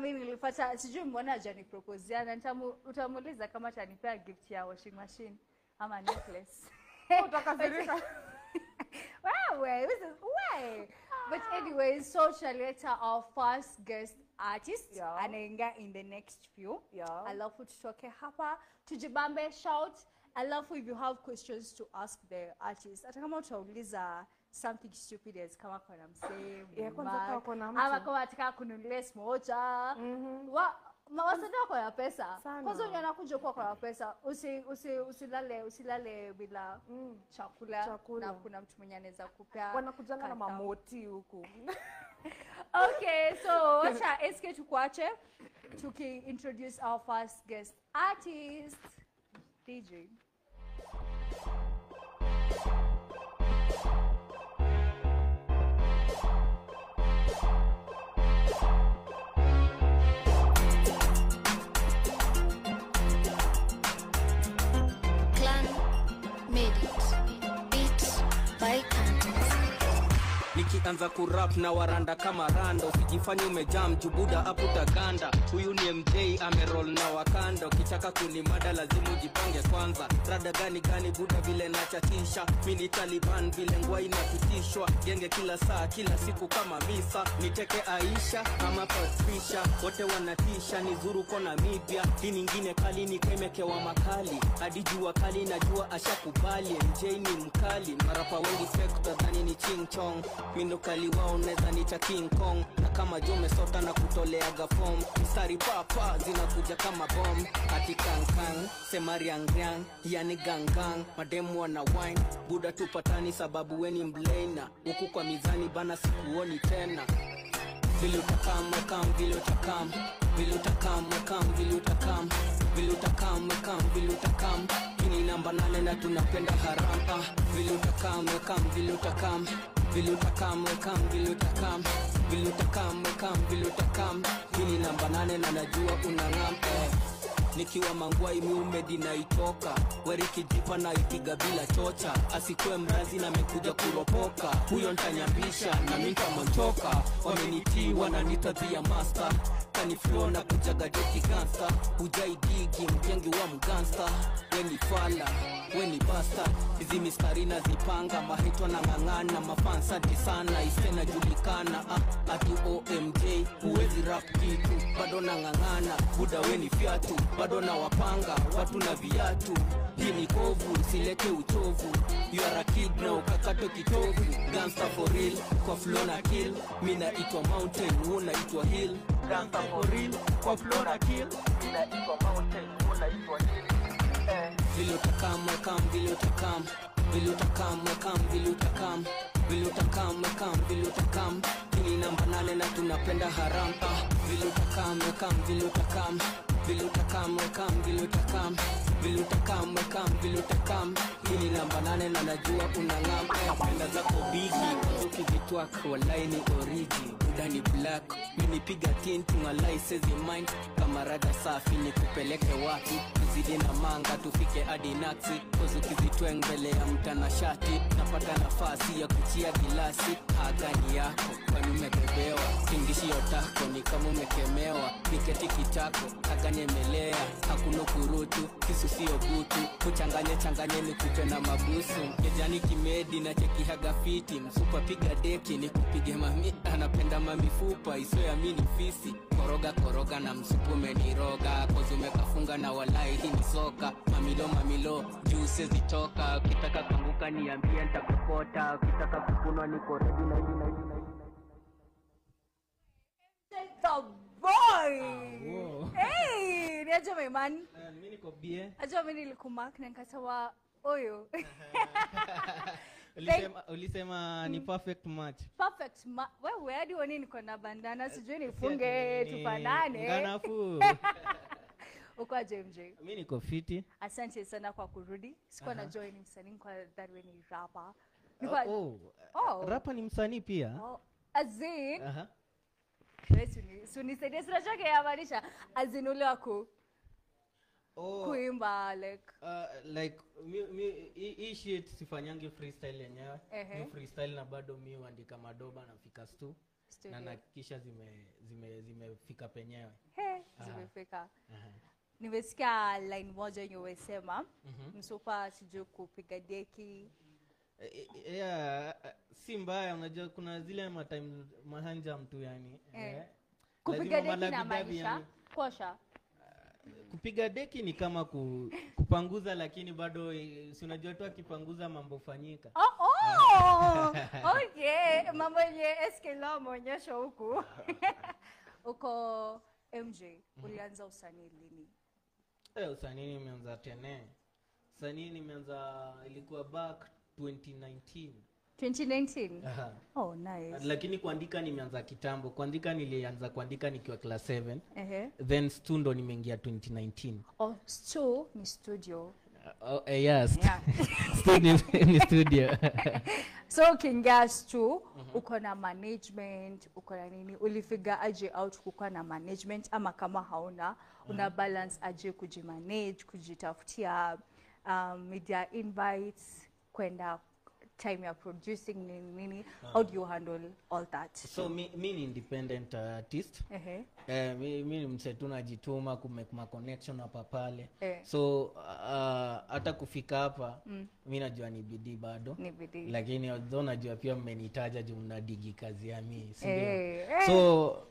Mimi nilipata, sijui mbona hajaniproposia, na utamuuliza kama atanipea gift ya washing machine ama necklace. Utakasirika. Wewe, this is way. But anyway, so tutaleta our first guest artist, Yeah. Anaingia in the next few. Yeah. Alafu tutoke hapa, tujibambe, shout. Alafu if you have questions to ask the artist, hata kama utauliza something stupid as kama kuna msee, Yeah, kwanza kama kuna mtu. ama kama ataka kununulia smocha. Wasanii wako na pesa. Sana. Kwanza wenye wanakuja kuwa kwa pesa, usilale bila chakula, Chakula. Na kuna mtu mwenye anaweza kupea. Wanakujanga na mamoti huku. Okay, so wacha SK tukuache tuki introduce our first guest artist, DJ. Clan made it. Beat by Cantus. Nikianza kurap na waranda kama randa, usijifanye umejam jubuda hapo utaganda. Huyu ni MJ ameroll na wakanda, ukitaka kunimada lazima ujipange kwanza. Rada gani gani buda vile nachachisha, mimi ni Taliban vile ngwa inapitishwa. Genge kila saa kila siku kama misa, niteke Aisha ama Patricia, wote wanatisha ni zuru kwa Namibia. Hii nyingine kali ni kemekewa makali, hadi jua kali najua ashakubali. MJ ni mkali, marapa wengi fake utadhani ni ching chong. Mindo kali wao neza nita King Kong, na kama jo umesota na kutoleaga form. Mstari papa zinakuja kama bomb, ati kang kang sema riang riang, yani gang gang. Mademu wana wine buda tupatani sababu weni mblena, huku kwa mizani bana sikuoni tena. Vile utakam wekam, vile utakam, vile utakam wekam, vile utakam, vile utakam wekam, vile utakam. Hii ni namba 8 na tunapenda haram. Vile utakam wekam, vile utakam, vile utakam wekam, vile utakam, vile utakam wekam, vile utakam. Hii ni namba 8 na najua unangam. Nikiwa mangwai miumedi naitoka, weri kijipa na ipiga bila chocha. Asikue mrazi na mekuja kuropoka, huyo ntanyambisha na mimi nitamonchoka. Wamenitii wananiita the master, kaniflow na kujaga jeki gangster. Hujai digi mjengi wa mgangster, weni fala weni bastard. Hizi mistari nazipanga, mahitwa na ngangana, mafansa di sana isena julikana. Ati OMJ huwezi rap kitu, bado na ngangana. Buda weni fiatu, bado na wapanga watu na viatu. Hii ni kovu, usilete uchovu. You are a kid na ukakato kitovu. Gangster for real, kwa flow na kill. Mimi naitwa mountain, wewe unaitwa hill. Gangster for real, kwa flow na kill. Mimi naitwa mountain, wewe unaitwa hill. Vile utakam wekam, vile utakam, vile utakam wekam, vile utakam, vile utakam wekam, vile utakam. Hii ni namba 8 na tunapenda haram. Vile utakam wekam, vile utakam, vile utakam wekam, vile utakam, vile utakam wekam, vile utakam. Hii ni namba 8 na najua unangam. Penda zako bigi, ukizitwak walai ni origi. Buda ni black, mimi piga tint ngalai sezi mind. Kama rada safi nikupeleke wapi? Tuzidi na manga tufike hadi naksi. Kozi ukizitweng mbele ya mtanashati, napata nafasi ya kuchia gilasi. Haga ni yako kwani umebebewa, tingishi yotako ni kama umekemewa. Niketi kitako haga nyemelea, hakuna kurutu kisu sio butu. Kuchanganye changanye nikupe na mabusu, kejani kimedi na cheki haga fiti. Msupa piga deki nikupige mami, anapenda mamifupa isiyoamini fisi. Koroga koroga na msupu umeniroga, kozi umekafunga na walai hii ni soka. Mamilo mamilo juu siwezi toka, ukitaka kuanguka niambie nitakukota, ukitaka kukunwa niko ready na hili na hili na hili. The boy. Hey, niaje my man? Mimi niko bie. Aje mimi nilikumark na nikasema oyo. Ulisema ni perfect match. Perfect wewe hadi woni niko na bandana sijui nifunge tufanane. Nganafu. Uko aje MJ? Mimi niko fiti. Asante sana kwa kurudi. Sikuwa na join msanii kwa that way ni rapper. Oh. Rapper ni msanii pia. Oh. Azin. Suni sina choke ya maanisha azin ule wako. Kuimba like like mi hii shit sifanyangi freestyle yenyewe. Ni freestyle na bado mi huandika madoba na fika stu. Studio. Na nahakikisha zimefika penyewe. He, zimefika. Nimesikia line moja yenye umesema, msupa sijui kupiga deki. Yeah, si mbaya, unajua kuna zile matime mahanja mtu yani. Kupiga Lazima deki malavidavi inamaanisha yani. kuosha. Kupiga deki ni kama kupanguza, lakini bado si unajua tu akipanguza mambo fanyika. Oh, okay. Mambo yenye SK Law ameonyesha huku. Uko MJ, ulianza usanii lini? Usanii nimeanza tene. Usanii nimeanza ilikuwa back 2019. 2019? Aha. Oh, nice. Lakini kuandika nimeanza kitambo. Kuandika nilianza kuandika nikiwa class 7. Ehe. Then stu ndo nimeingia 2019. Oh, stu ni studio. Oh, yes. Yeah. Stu ni studio. So ukiingia stu, uko na management, uko na nini? Ulifiga aje out kukuwa na management, ama kama hauna, una balance aje kujimanage, kujitafutia media invites, kwenda time ya producing nini nini? How do you handle all that? So mi ni independent artist. Ehe. Mi ni mse tu najituma kumake ma connection hapa pale. So hata kufika hapa mi najua ni bidii bado. Ni bidii. Lakini although najua pia mmenitaja juu mnadigi kazi ya mi, si ndio? So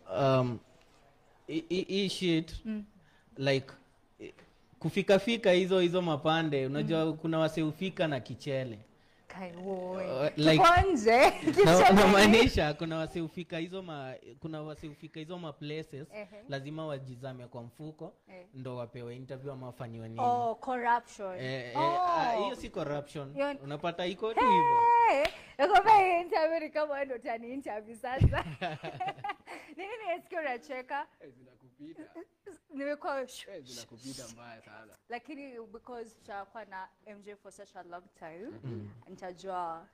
hii shit like kufika fika hizo mapande, unajua kuna wase hufika na kichele. Kai, woi. Like, Tuko nje. Kichele. Namaanisha kuna wase hufika hizo ma, kuna wase hufika hizo ma places, lazima wajizame kwa mfuko ndo wapewe interview ama wafanyiwe nini. Oh, corruption. Hiyo si corruption. Unapata iko tu hivyo. Hey, nakwambia hii interview ni kama wewe ndo utani interview sasa. Nini nimesikia unacheka? Zinakupita. Nimekuwa Zinakupita mbaya sana. Lakini because tutakuwa na MJ for such a long time, nitajua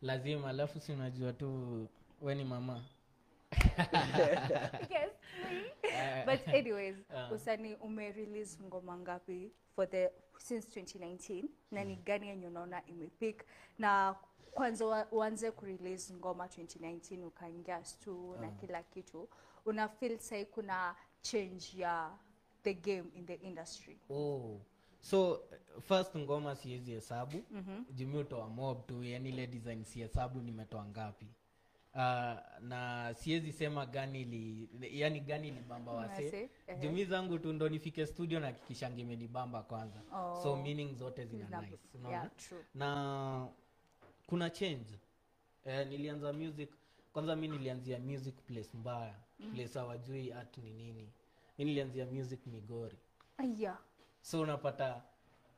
lazima. Alafu si unajua tu we ni mama. Yes. But anyways, usanii ume release ngoma ngapi for the since 2019, na ni gani yenye unaona imepick? Na kwanza uanze kurelease ngoma 2019 ukaingia stu na kila kitu, una feel sai kuna change ya the game in the industry? Oh. So first ngoma siwezi hesabu. Juu mi hutoa mob tu, yani ile design si hesabu nimetoa ngapi. Na siwezi sema gani li, yani gani libamba wase. Wase, ehe. Juu mi zangu tu ndo nifike studio na hakikisha imenibamba kwanza. Oh. So meaning zote zina Zina nice, unaona? Yeah, true. Na kuna change. Nilianza music kwanza, mi nilianzia music place mbaya. Place hawajui art ni nini. Mi nilianzia music Migori. Aya. So unapata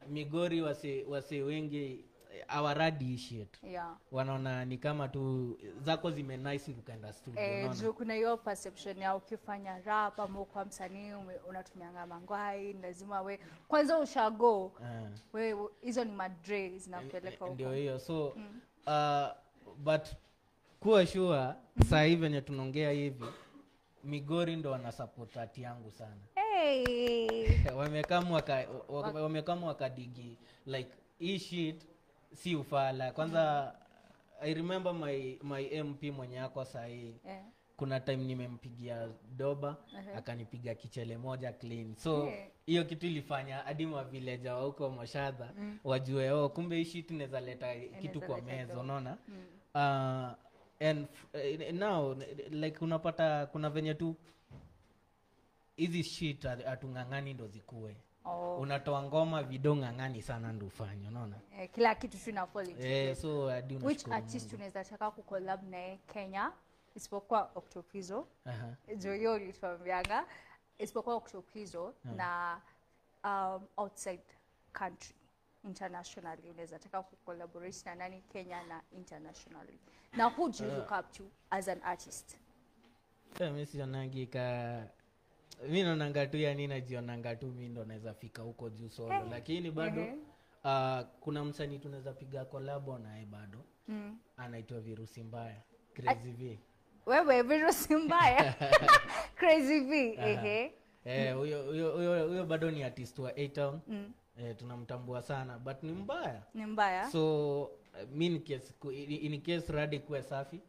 Migori wase wengi hawaradi hii shit. Yeah. Wanaona ni kama tu zako zime nice ukaenda studio, unaona? Juu kuna hiyo perception ya ukifanya rap ama ukiwa msanii unatumianga mangwai, lazima we kwanza ushago. We hizo ni madre zinakupeleka huko. Ndio hiyo. So but kuwa sure saa hii venye tunaongea hivi Migori ndo wana support art yangu sana. Hey. Wamekam wakadigi like hii shit si ufala. Kwanza I remember my MP mwenye ako saa hii. Kuna time nimempigia doba, akanipiga kichele moja clean. So hiyo kitu ilifanya hadi ma villager wa huko Moshadha wajue, oh, kumbe hii shit inaweza leta kitu kwa leta meza, doba. unaona? And now like unapata kuna venye tu hizi shit hatung'ang'ani ndo zikue. Oh. Unatoa ngoma video ng'ang'ani sana ndo ufanye, unaona? Kila kitu tu ina fall into place. So hadi Which unashukuru artist Mungu. unaweza taka kucollab naye Kenya isipokuwa Octopizzo? Aha. Juu hiyo ulituambianga isipokuwa Octopizzo na outside country internationally unaweza taka kucollaborate na nani Kenya na internationally? Na who do you look up to as an artist? Mi sionangi ka mi naonanga tu, yani najionanga tu mi ndo naweza fika huko juu solo, lakini bado kuna msanii tunaweza piga collab naye bado. Anaitwa Virusi Mbaya, Crazy V. Wewe Virusi Mbaya. Crazy V, ehe. Huyo bado ni artist wa A-Town. Tunamtambua sana but ni mbaya. Ni mbaya. So mi in case radi kuwe safi,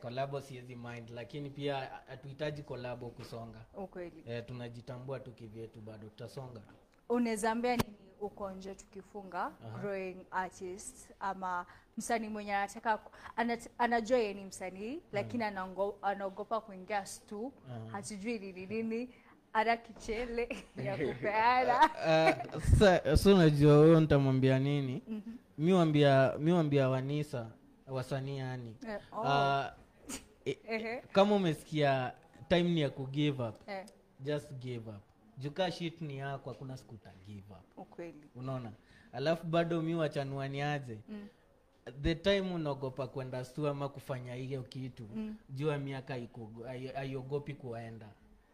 collabo siwezi mind, lakini pia hatuhitaji collabo kusonga. Ukweli. Tunajitambua tu kivyetu, bado tutasonga. Unaweza ambia nini uko nje tukifunga, growing artist ama msanii mwenye anataka anajua yeye ni msanii lakini anaogopa kuingia stu, hatujui nini nini, ana kichele ya kupeana. So unajua huyo nitamwambia nini? Mi wambia wanisa wasanii yani. Kama umesikia time ni ya ku give up, just give up. Juka shit ni yako, hakuna siku uta give up. Ukweli. Unaona? Alafu bado mi wachanuani aje. The time unaogopa kwenda stu ama kufanya hiyo kitu, jua miaka haiogopi kuenda.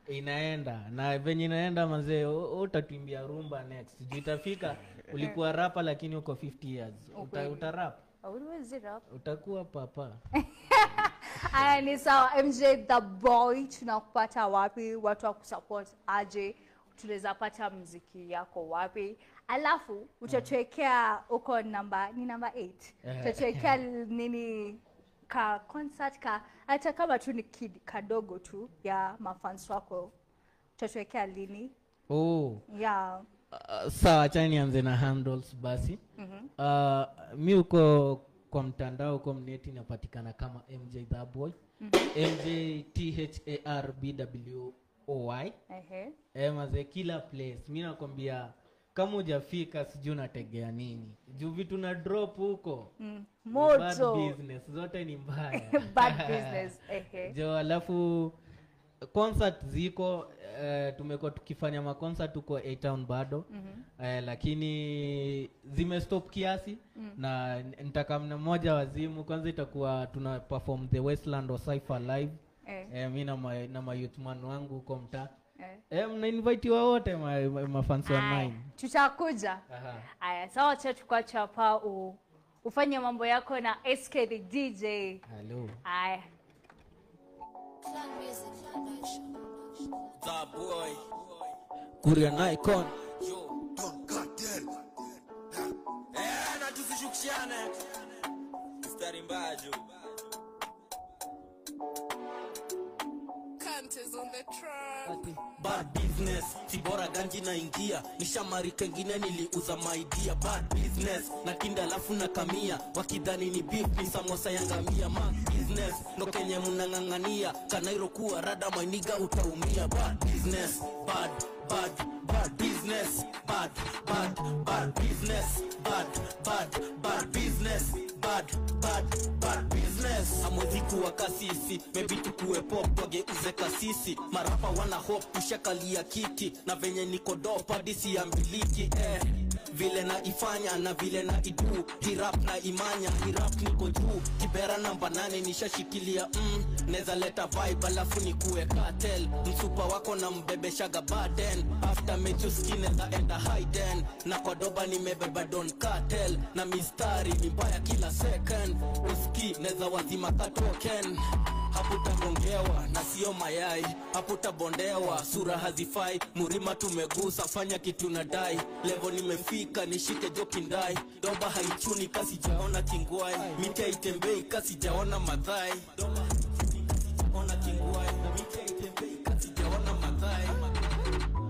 Inaenda. Na venye inaenda manze, utatuimbia rumba next. Juu itafika ulikuwa rapper lakini uko 50 years. Utarap. Hauwezi rap. Utakuwa papa. Aya, ni sawa. MJ the Boy, tunakupata wapi? Watu wa kusupport aje? Tunaweza pata muziki yako wapi? Alafu utatuwekea uko namba, ni namba 8. Utatuwekea nini ka concert ka, hata kama tu ni kadogo tu ya mafans wako. Utatuwekea lini? Yeah. Sawa, acha nianze na handles basi. Mi uko kwa mtandao uko mneti napatikana kama MJ the Boy. MJ THARBWOY. Maze kila place. Mi nakwambia kama hujafika sijui unategea nini. Juu vitu na drop huko. Moto. Bad business zote ni mbaya. Bad business. Jo, alafu concert ziko, tumekuwa tukifanya ma concert huko A Town bado. Lakini zimestop kiasi. Na nitakamna mmoja wazimu kwanza itakuwa tuna perform the Westland or Cypher live. Mi na ma youth man wangu huko mtaa. Mna invite wa wote mafans wa 9. Tutakuja. Aya, sawa, acha tukuache hapa ufanye mambo yako na SK the DJ. Hello. Aya. The Boy. Kurian Icon. Yo, Don Cartel. Na tusishukishane. Mstari mbaya jo. Is on the track. Bad business, tibora ganji na ingia. Nishamari kengine niliuza my idea. Bad business, na kinda alafu na kamia. Wakidhani ni beef ni samosa ya ngamia. Ma business, ndo kenye mnang'ang'ania. Kanairo kuwa rada my nigga utaumia. Bad business, bad, bad, bad business. Bad, bad, bad business. Bad, bad, bad business. Bad, bad, bad business. Amwezi kuwa kasisi, maybe tukue pop, wageuze kasisi. Marapa wana hope, tushakalia kiti. Na venye niko dope, hadi siambiliki. Vile na ifanya, na vile na idu. Hirap na imanya, hirap niko juu. Kibera namba 8 nishashikilia. Neza leta vibe, alafu nikuwe cartel. Msupa wako na mbebeshaga baden. After mechu skin neza enda hiden. Na kwa doba nimebeba Don Cartel. Na mistari ni mbaya kila second. Uski neza wazima ka token. Hakutagongewa na sio mayai, hakutabondewa sura hazifai. Murima tumegusa, fanya kitu nadai. Level nimefika nishike joki ndai. Doba haichuni kasi jaona kingwai. Miti haitembei kasi jaona madhai. Doba haichuni kasi jaona kingwai. Miti haitembei kasi jaona madhai.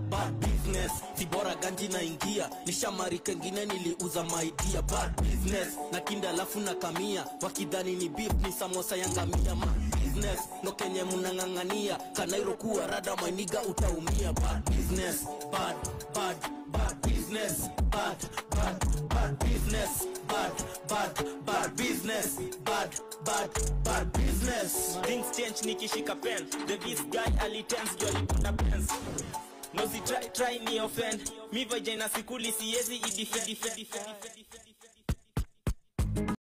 Bad business, tibora ganji na ingia. Nishamari kengine niliuza my idea. Bad business, na kinda alafu na kamia. Wakidhani ni beef ni samosa ya ngamia. Ma business, no kenye mnang'ang'ania. Kanairo kuwa rada my nigga utaumia. Bad business, bad, bad, bad business. Bad, bad, bad business. Bad, bad, bad business. Bad, bad, bad business. Things change nikishika pen. The this guy alitense juu alipanda pens. Nozi try ni offend. Mi vagina sikuli siezi idefend.